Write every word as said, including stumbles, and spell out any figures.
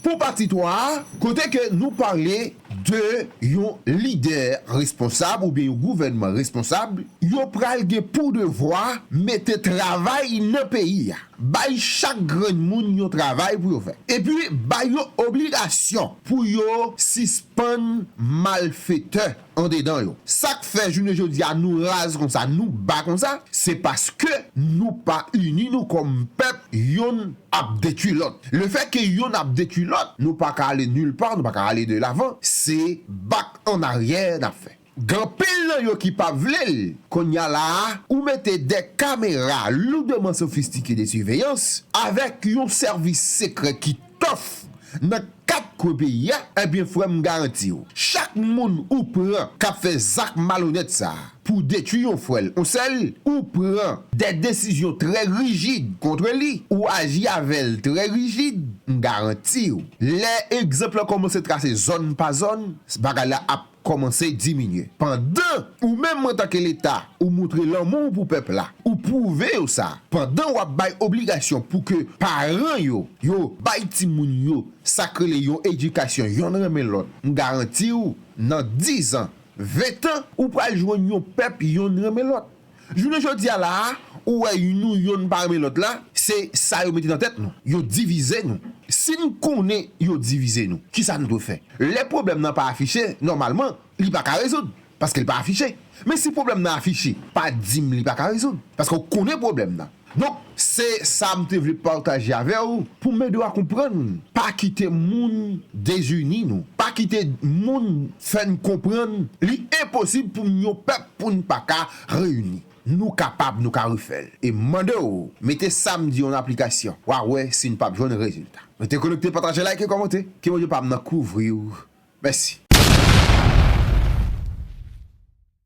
Pou pati twa a, kote ke nou pale de yon lidè responsab oubyen yon gouvènman responsab, yo pral gen pou devwa mete travay nan peyi a. Bay chak grenn moun yon travay pou yo fè. Epi bay yo obligasyon pou yo sispann malfetè andedan yo. Sa k fè jounen jodi a nou raz konsa, nou ba konsa, se paske nou pa ini nou kòm pèp, yonn ap detwi lòt. Lefètke yonn ap detwi lòt, nou pa ka ale nil pa, nou pa ka ale de lavan, se back en arrière n ap fè. Gen anpil nan yo ki p ap vle l. Kounye a la a, ou mete de kamera loudman sofistike de siveyans avèk yon sèvis sekrè ki tough nan kat kwen peyi a, ebyen, frè m, m garanti w, chak moun ou pran k ap fè zak malonèt sa a pou detwi yon frè l, yon sè l, ou pran de desizyon trè rijid kont li, ou aji avè l trè rijid, m garanti w, lè egzanp lan kòmanse trase zòn pa zòn, bagay la ap kòmanse diminye. Pandan ou menm, antanke Leta, ou montre lanmou w pou pèp la, ou pwouve yo sa, pandan w ap bay obligasyon pou ke paran yo, yo bay timoun yo sa k rele yon edikasyon, yonn renmen lòt, m garanti w, nan diz an, ven tan, ou pral jwenn yon pèp yonn renmen lòt. Jounen jodi a la a, ou wè nou yonn pa renmen lòt la, se sa yo mete nan tèt nou. Yo divize nou. Si n konnen yo divize nou, kisa nou dwe fè? Lè pwoblèm nan pa afiche, nòmalman, li pa ka rezoud, paske l pa afiche. Men si pwoblèm nan afiche, pa di m li pa ka rezoud, paske w konnen pwoblèm nan. Donk, se sa m te vle pataje avè w, pou m ede w a konprann. Pa kite moun dezini nou. Pa kite moun fè n konprann li enposib pou n yon pèp pou n pa ka reyini. Nou kapab, nou ka refè l. E m mande w, mete sa m di yo an aplikasyon. W a wè si n p ap jwenn rezilta. Rete konekte, pataje, like, kòmante. Ke Bondye pa m nan kouvri w. Mèsi.